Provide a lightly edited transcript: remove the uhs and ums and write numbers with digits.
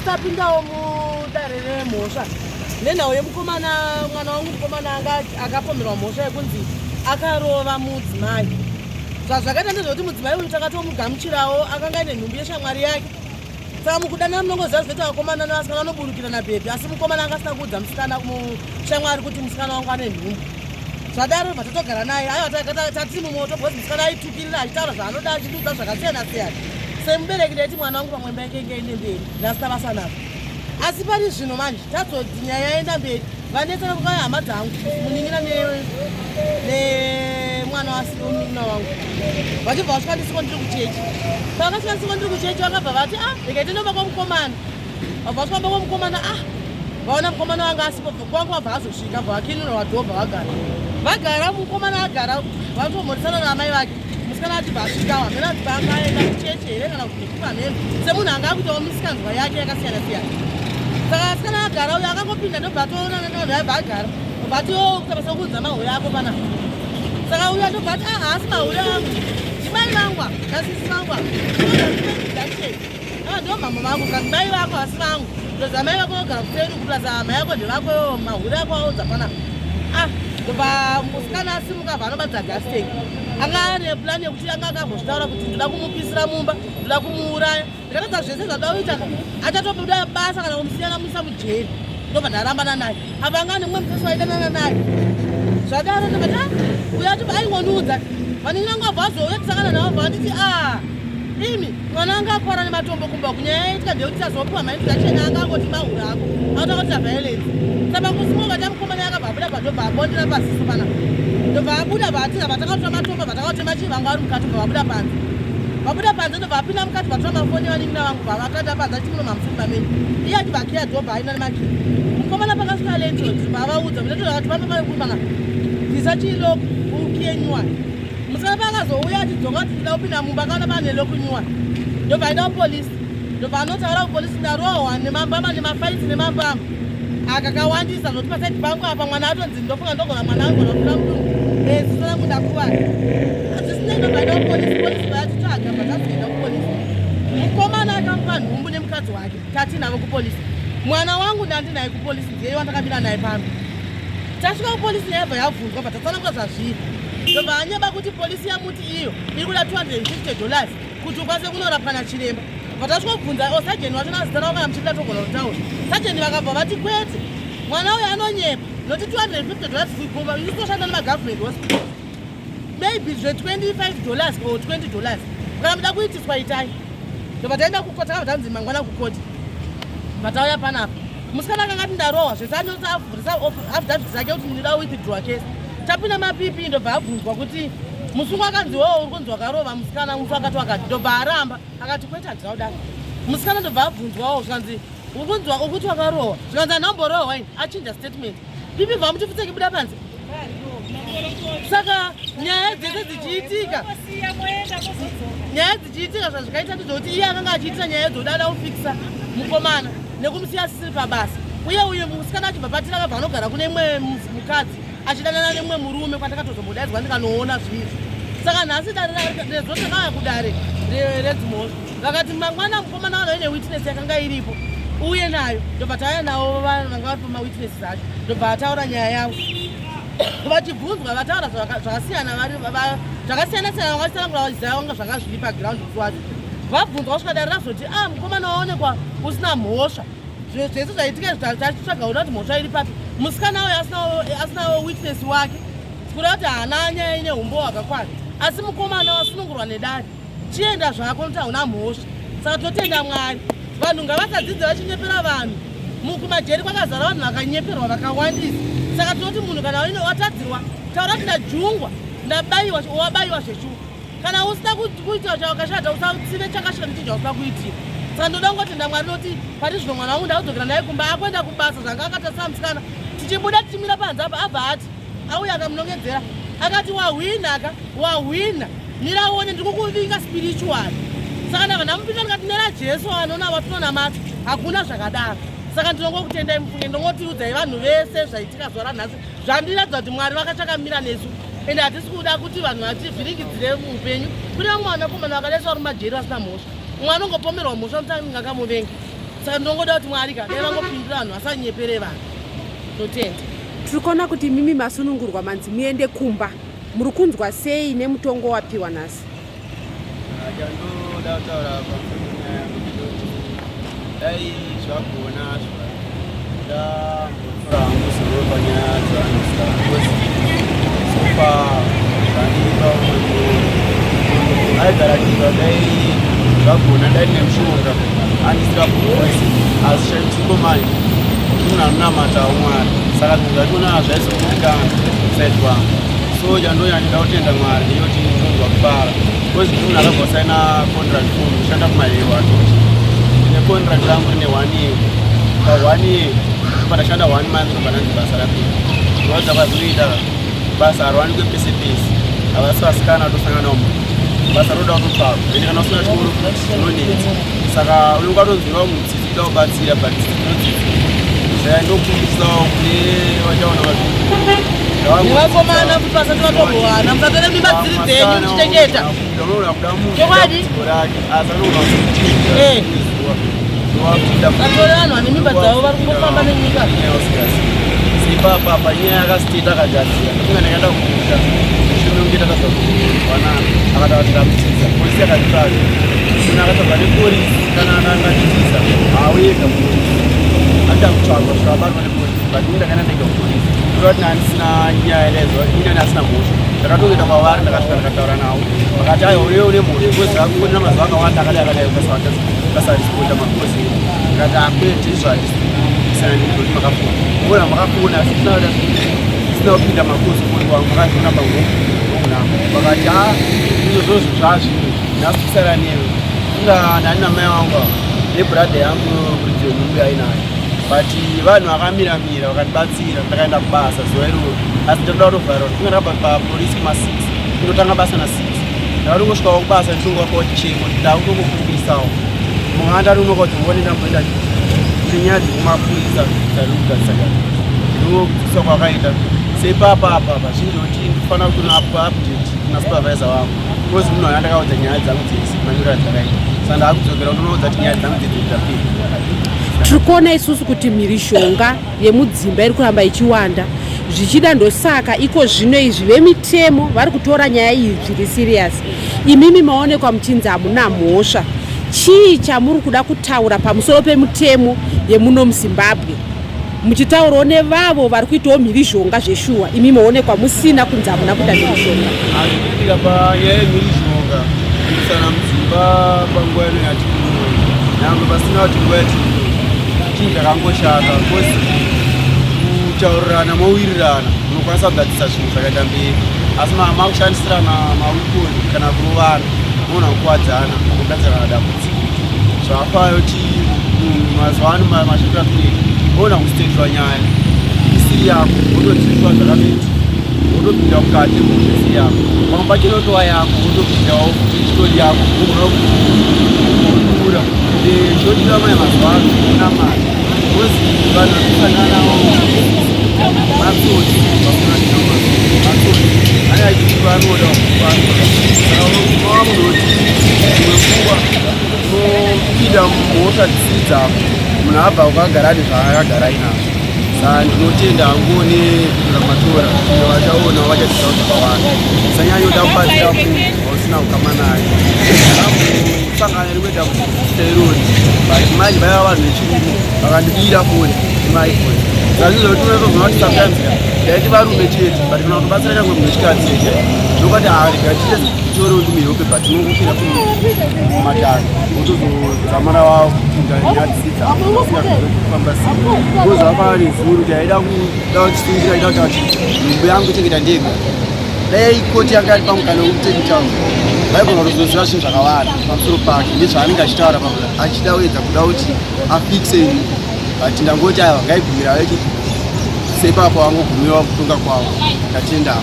tapindawo mudare remhosva nenhau yemukomana, mwana wangu mukomana anga akapomerwa mhosva yekunzi akarova mudzimai. Zvazvakaita ndezvekuti mudzimai uyu takatomugamuchirawo, akanga aine nhumbu yeshamwari yake. Saka mukudanana munongoziva zvinoita vakomana nevasikana vanoburukirana bhebhi, asi mukomana anga asina kuudza musikana shamwari kuti musikana wangu ane nhumbu. Zvadaro bva tatogara naye, aiwa tatiri mumoto because musikana aitukirira achitaura zvaanoda achindiudza zvakasiyana siyana. Semubereki ndaiti mwana wangu pamwe imba yake inge ine mberi, ndasina basa nazvo. Asi pari zvino manje tazoti nyaya yaenda mberi, vanetsana kukaya hama dzangu, munin'ina nemwana wamunin'ina wangu, vachibva vasvika ndisiko ndiri kuchechi. Pavakasvika ndisiko ndiri kuchechi vakabva vati ah, regai tiende kwamukomana. Vabva vasvika kwamukomana, ah, vaona mukomana wanga asipo, kwangu vabva azosvika, bva vakinura wadhobva vagara. Vagara, mukomana agara, vatomhoresana naamai vake. Musikana achibva asvikawo, hameno ati paanga aenda kuchechi here kana kuti nekupi hameno, semunhu anga akuitawo misikanzwa yake yakasiyana siyana. Saka asikana agara uyo akangopinda ndobva atoonana nevanhu vaibva agara, obva ati o kuita sekuunza mahure ako panapa. Saka uyo andobva ati ah, haasi mahure angu, ndimai vangu ava, nasisi vangu ava. Ava ndo mama vangu, kanzi mai vako hasi vangu, ndozi amai vako vagara kuseri uku, plus amai ako ndevako, mahure ako audza panapa. Ah, ndobva musikana asimuka abva anobatidza gas tank. Anga ane plan yekuti anga akambozvitaura kuti ndoda kumupisira mumba, ndoda kumuuraya. Ndikatadza zvese zvada kuita, achatobuda basa kana kumusiya akamuisa mujeri. Ndobva ndarambana naye. Apa anga ane mumwe mufesi waidanana naye. Zvadaro ndobva ah, uyo acho aingondiudza. Vanin'ina vangu vabva vazouya tisangana navo vabva vanditi ah, imi mwana anga akwara nematombo kumba uku. Nyaya yaitika ndeyekuti tazopiwa maintroduction anga angoti mahure ako akuti akutira violence. Saka kusimuka tamukomana akabva abuda padhobva abondera paziso panapa. Ndobva abuda vaatiza vatakatora matombo vatakatema chii vanga vari mukati ndobva vabuda panze. Vabuda panze ndobva apinda mukati vatora mafoni evanin'ina vangu bva vakanda panze achiti muno mamusiri mamenyu. Iye achibva akiya dhobha aina nemakiyi. Mukomana pakasvika landlord bva avaudza, landlord akati pamba pane kupanga bvisa chilock ukiye nyuwani. Musikana paakazouya achidzoka kuti ndida kupinda mumba akaona pane lock nyuwani. Ndobva aenda kupolisi. Ndobva anotaura kupolisi ndarohwa nemambama nemafaiti nemambama. Akakawandisa zvoti pasaidi pangu apa mwana atonzi ndofunga ndogona mwana angu gona kutora mudumbu. Ziso rangu ndakuvara. Zvisinei ndobva aenda kupolisi, polisi vayatitsvaga bva tazoenda kupolisi. Mukomana akamupa nhumbu nemukadzi wake tatinavo kupolisi. Mwana wangu ndandinaye kupolisi ndiye wandakamira naye pano. Tasvika kupolisi nyaya yabva yabvunzwa bva tatsanangura zvazviri. Ndobva anyeba kuti polisi yamuti iyo iri kuda $250 kuti ukwanise kunorapwa nachiremba. Bva tasvika kubvunza o sajeni wacho nazita ravo kana muchida togona kutaura. Sajeni vakabva vati kwete, mwana uyu anonyepa noti $250 kuigova iri kutoshanda nemagovernment hospital maybe zve $25 or $20 kana muda kuitiswa itai. Ndobva taenda kukoti, takabva tanzi mangwana kukoti. Bva tauya panapa. Musikana akanga ati ndarohwa zvese anyotsa avhurisa affidavit dzake kuti ndinoda withdraw case. Tapinda maPP ndobva abvunzwa kuti musungwa akanzi wo uri kunzi wakarova musikana musi wakati wakati, ndobva aramba akati kwete handina kudaro. Musikana ndobva abvunzwawo zvikanzi uri kunzi ukuti wakarohwa, zvikanzi handamborohwa ini, achinja statement. PP bva muti pfutseki buda panze. Saka nyaya dzese dzichiitika, nyaya dzichiitika zvazvikaita ndezvekuti iye akanga achiitira nyaya dzokuda ada kufikisa mukomana nekumusiya asisiri pabasa, uye uyu musikana achibva patira akabva anogara kune imwe mukadzi achidanana nemumwe murume kwatakatozombodaidzwa ndikanoona zviizvi. Saka nhasi dare rezvo takauya kudare redzimhosva vakati mangwana mukomana vanhu vaine witness yakanga iripo uye nayo, ndobva tauya navo vanga vari pamawitnesses acho, ndobva vataura nyaya yavo vachibvunzwa vataura zvakasiyana zvakasiyana siyana, vakatsanangura vachiziva vanga zvanga zviri paground musi wacho. Vabvunzwa kusvika dare razoti ah, mukomana waonekwa usina mhosva, zviro zvese zvaitika tachitsvaga kuona kuti mhosva iri papi. Musikana uyo asinawo witness wake, kureva kuti haana nyaya ine umbo hwakakwana, asi mukomana wasunungurwa nedare, chienda zvako nokuti hauna mhosva. Saka tinotenda Mwari. Vanhu ngavasadzidze vachinyepera vanhu. Mukumajeri kwakazara vanhu vakanyeperwa vakawandisa. Saka tinoti munhu kana watadzirwa taura kuti ndajungwa, ndabayiwa, wabayiwa zveshuwa. Kana usina kuita chawakashata usatsive chakashata nechinhu chausina kuitira. Saka ndoda kungotenda Mwari noti pari zvino mwana wangu ndakudzokera naye kumba, akuenda kubasa zvanga akatarisa musikana. Tichibuda tichimira panze apa abva ati auya akamunongedzera akati wahwina ka, wahwina, mira uone ndiri kukuvinga spiritual. Saka ndabva ndamupinda ndikati nera Jesu anoona watinonamata hakuna zvakadaro. Saka ndinongokutendai mufunge, ndongotiudzai vanhu vese zvaitika zuva ranhasi zvandiratidza kuti Mwari vakachakamira nesu, ende hatisi kuda kuti vanhu vativhiringidzire muupenyu. Kune vamwe vanakomana vakadaiswa vari mumajeri vasina mhosva, umwe anongopomerwa mhosva kuti anenge akamuvenga. Saka ndinongoda kuti Mwari ka dai vangopindura vanhu vasanyepere vanhu. Ndotenda. Tiri kuona kuti imimi masunungurwa manzi muende kumba. Muri kunzwa sei nemutongo wapiwa nhasi? Chandoda kutaura pamusoro penyaya yangu ndechekuti dai zvagona hazvo ndambotora hangu zororo panyaya dzevanhu because so far zvandipa umwe munhu aigara achiita dai zvagona dai ndine mushonga andisira kuvoice asi chaitiko manje munhu anonamatawo Mwari saka zvinhu zvachona hazvaizokundikana side kwangu so chandonyanyida kutenda Mwari ndeyoti ndinonzwa kufara because munhu akabva kusaina contract form kushanda kumahewu atoti ndine contract rangu rine one year pa one year ndobva ndashanda one month ndobva ndanzi basa rapera ndinoratidza kwazvinoita basa hariwanikwe pese pese havasi vasikana vatosangana navo basa roda kutotsvagwa ende kana usina chikoro zvinonetsa saka unenge watonzwirawo munhu tsitsi kuda kubatsira but tsitsi dzinotsitsi saka ndokumbisawo kune vachaona vazvii Nevakomana futi vasati vatombowana musatore mimba dziri dzenyu muchichengeta. Chokwadi? Eh. Vatore vanhu vane mimba dzavo vari kungofamba nenyika. Ipapa panyaya yakasiteta akagadzira ndofunga ndakaenda kumusha mushure mekunge takabva kuwanana akataura kuti ndamutiza polisi yakanditsvaga munhu akatsvagwa nepolisi kana akanditiza haauye ega kupolisi anoda kutsvagwa svika abatwa nepolisi but ini ndakaenda ndega kupolisi kureva kuti ndandisina nyaya ndaiziva ini ndanga asina mhosva ndakatoenda kwavari ndakasvika ndakataura navo vakati aiwa uye une mhosva because akakufonera mazuva akawanda akadai akadai ukasaresponda makozi ndikati akwete izvo handisi kupikisana ndikuti makafona ona makafona asi tisina kupinda makozi foni kwangu makafona pangonamba vakati a izvozvozvo zvazvino nhasi kusara newe inga ndani namai vangu ava nebrother yangu muridzi wenhumbu yainayo but vanhu vakamira mira vakandibatsira ndakaenda kubasa zuva iroro asi ndinoda kutovhaira kuti ndakabva papolisi kuma 6 ndotanga basa na 6 ndakatongosvikawo kubasa ndichongovapawo chichemo ndakutongokumbisawo mumwe andanonoka kuti ngone ndamboenda kune nyaya dzekumapurisa dzarikugadzisa ndokudzisa kwakaita seipapa apa pazhinji kuti ndikufanira kutonoapa update kuna supervisor wangu because munhu anga ndakaudza nyaya dzangu dzese manyura dzakaita saka ndakudzokera ndonoudza kuti nyaya dzangu dzedze dzapera. Tiri kuona isusu kuti mhirizhonga yemudzimba iri kuramba ichiwanda zvichida ndosaka iko zvino izvi vemitemo vari kutora nyaya iyi zviri serious. Imimi maonekwa muchinzi hamuna mhosva, chii chamuri kuda kutaura pamusoro pemutemo yemuno muZimbabwe? Muchitaurawo nevavo vari kuitawo mhirizhonga zveshuwa imi maonekwa musina kunzi hamuna kuita mhirizhonga. Hazvikuitika panyaya yemhirizhonga kuisana mudzimba panguva ino yatiri nyangwe pasina kuti nguva yatiri chinhu chakangoshata bcause kutaurirana mowirirana munokwanisa kugadzisa zvinhu zvakaita mberi asi makushandisirana mawikoni kana kurovana moona kukuwadzana kugadzirana dambudziko zvafayo ti mazuva ano mashandiro atinoita woona kustetwa nyaya isiri yako wotodziswa zvakatoita wotopinda mukati mhosva isiri yako pamwe pacho inotova yako wotopindawo ichitori yako wogona kukura chinotiwa mai mazuva ano kuna mari bcause vanhu vanosangana navo matsotsi matsotsi ane achiti vanoda vanoda saka unova munhu woti imwe nguva unopinda mhosva dzisiri dzako munhu abva kwakagara ane zvaakagara ainazvo saka ndinotenda hangu nekutora matora vachaona vachadzidzawo zvakawanda usanyanyoda kubatsira munhu wausina kukama naye sangana rimwe dambudziko irori but manje vaiva vanhu vechirume vakandibira foni nemaifoni saka zvinhu zvekuti unotozoona kuti sometimes ndaiti varume chete but kana kutobatsira nyangwe munhu wechikadzi chete ndokati harega chite tore ndimihope but unongopinda mumatare wotozodzamara wapinda nyadzi dzakufamba sei because vafana nezuru taida kuda kuchisungira ida kuti nhumbu yangu chengeta ndega dai koti yanga iri pamukana wekuteni town vaigona kutozoziva zvinhu zvakawanda pamusoro pake nezvaanenge achitaura achida kuedza kuda kuti afixe ini but ndangoti aiwa ngaigumira vaiti sepapo vangogumirwa kutonga kwavo tatendavo.